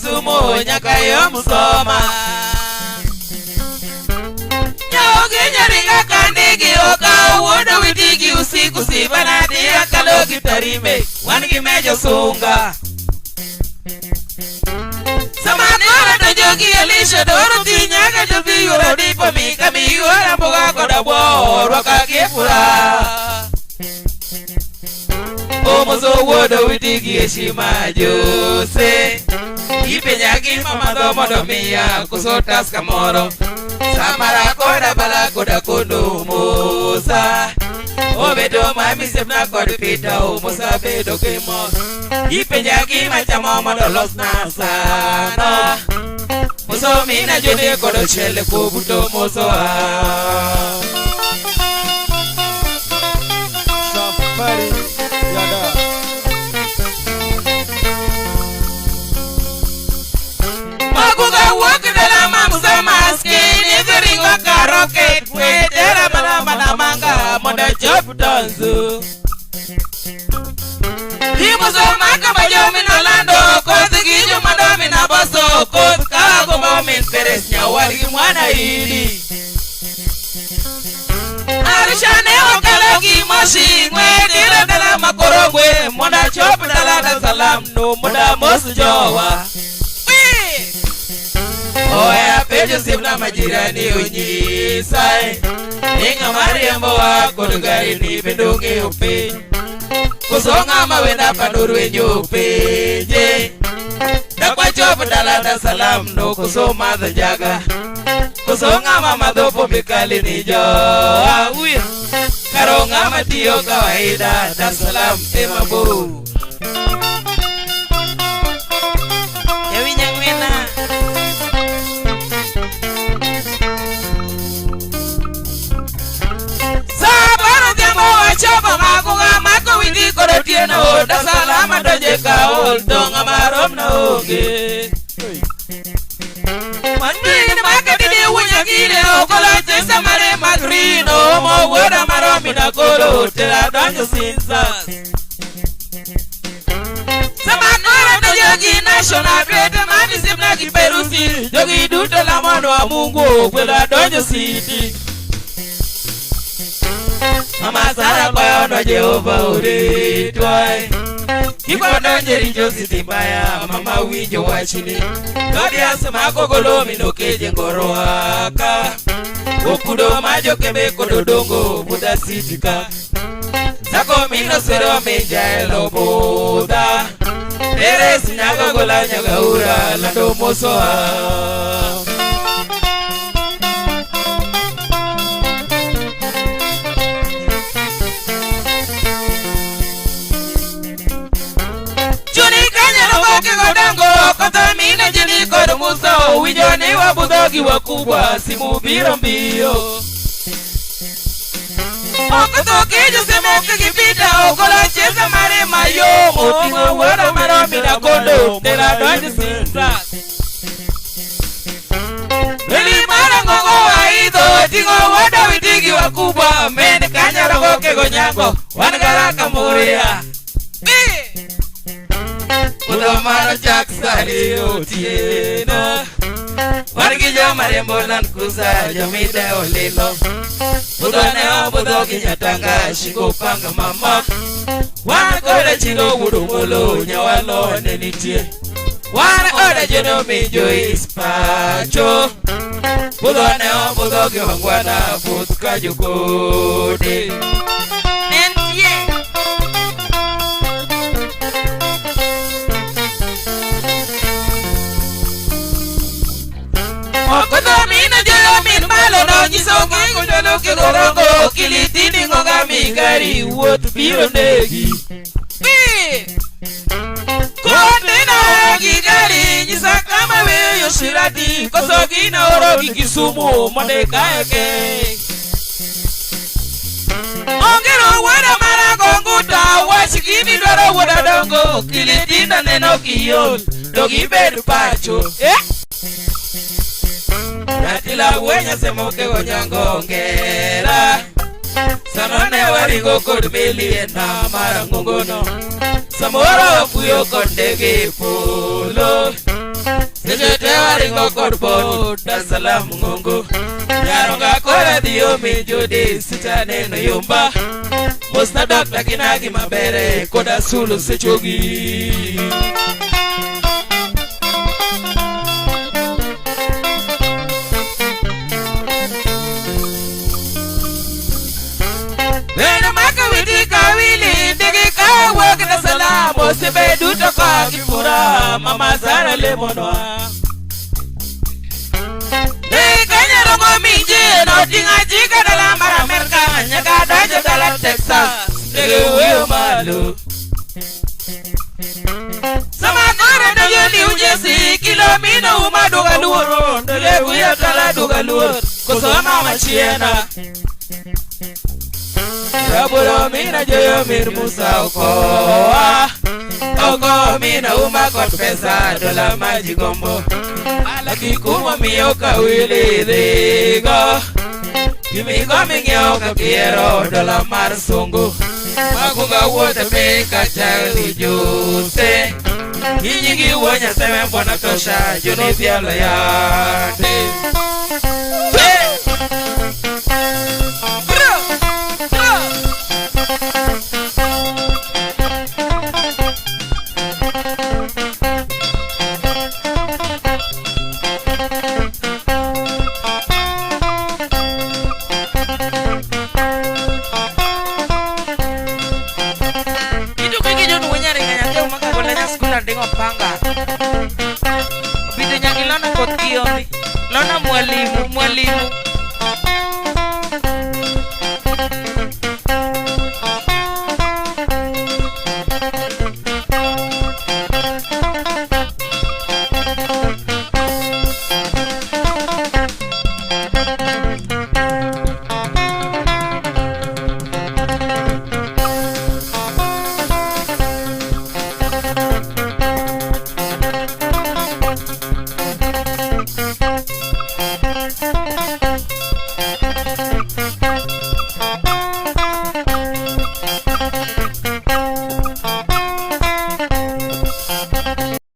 Kisumu nyaka yo Musoma. Nyaogi nyaringa kandigi okawo wuodo witigi usiku sibanadi akalo gi Tarime wan gi mejo sunga. Sama koro to jogi Elisha dwaro dhi nyaka to dhi yuoro dipo mika miyuora mboga koda bwo rwaka gi furaha. Omoso wuodo witigi heshima Jose. Ipenja gi mama dho mondo miya koso tas kamoro. Samara koda bala koda kondo mosa. Obedo mami sepna kod pita omosa bedo gi mor. Ipenja gi machamo mondo losna sana. Moso mina jone kod ochele kobuto mosoa. Safari ya Dar. Maguga wuok dala ma Musa maskini dhi ringo ka rocket wetera mana mana manga mondo achop Tanzu. Imuso maka majomi nolando koth gi jomadomi naboso koth kago min Peres nyawar gi mwana idi. Arusha ne okalo gi Moshi ng'wetera dala ma Korogwe mondo achop dala Dar es Salaam no mondo amos jowa. Wee! Oya penjo osiepna majirani onyisa ni ng'ama riembowa kod gari ni bende ong'eyo piny koso ng'ama wenda pando rwenyo penje dak wachop dala Dar es Salaam no koso madho njaga koso ng'ama madho pombe kali ni jowa uya karo ng'ama tiyo kawaida Dar es Salaam ema bor. Jawinj ang'wena. Saa odhiambo wachopo Maguga mako windi kod otieno Dar es Salaam adonje kaol to ng'ama romna onge. Manwini makadidi wunyagire okolo chesa mare magrino mo wuoda maromina koro tera donjo Sinza. Sama koro to jogi national twete mani simna gi perusi jogi duto lamonwa Mungu gwedha donjo city. Mama Sara kwayonwa Jehova oritwa. Kik wadonj e richo siti mbaya, mama winjo wachni. Claudius mako golo minokeje ngorwaka. Okudo ma jokembe kod odongo Buddha City ka. Sako mino swero min jaelo Buddha. Peres nyaga gola nyaga ura lando mosoa. Juni kanyalo goke godongo kotho mine jini kod Musa owinjo ni wabudho gi wakubwa simu biro mbio. Okotho kejo semoke gi Peter ogolo cheza mare mayom oting'o wuoda maromi na kondo tera donjo Sinza. Meli marangongo waidho oting'o wuoda witigi wakubwa men kanyalo goke gonyango wan garaka Moria. Budho mano chak sani otieno Wan gi joma riembo Land Cruiser jomidewo lilo Budho ne obudho gi nyatanga shingo panga mamak Wan koda chilo wuod Omolo nyawalo ne nitie Wan koda jeno min Joyce pacho Budho ne obudho gi wangwana buth ka jokode Nentie Okotho mino joyo min malo no nyiso gi ngolo kigorongo kilitini ngoga migari wuoth biro negi. Konde na gi gari nyisa kama weyo shirati koso gino oro gi Kisumu mondo ikaeke. Ongero wuoda marago nguta wach gini dwaro wuoda dongo kilitinda neno kiol to gibed pacho. Ratila wenya semoke gonyango ngera Sano ne waringo kod meli e nam mar Angongono Samoro wafuyo kod ndege e polo. ringo kod pod Dar es Salaam ngongo. Nyaronga kora dhiyo min Judi sicha neno yomba. Mosna Dr. Kinagi mabere koda Sulu sechogi. Neno maka witi kawili ndege kawuok Dar es Salaam osiepe duto ka gi furaha mama Sara lemonwa. Ne kanyarongo minje noting'o achika dala mar Amerka nyaka donjo dala Texas ndege wuoyo malo. Sama koro donjo New Jersey kilo mino uma duga luoro ndege wuoyo dala duga luor koso mama chiena. Rabolo mina joyo mir Musa okoa Oko mina uma kod pesa dola maji gombo. Alaki kuma miyo kawili dhigo. Gimigo ming'iewo ka kiero dola mar sungu. Magunga wuothe piny kachal jose. Inyingi wuo Nyasaye mbona tosha joni dhialo yande. Hey! Bro! Bro! Itu kiki jon wunyari nganya teo maka gola nya skul andingo panga. Obito nyaki lona koth kiondi. Lona mwalimu, mwalimu.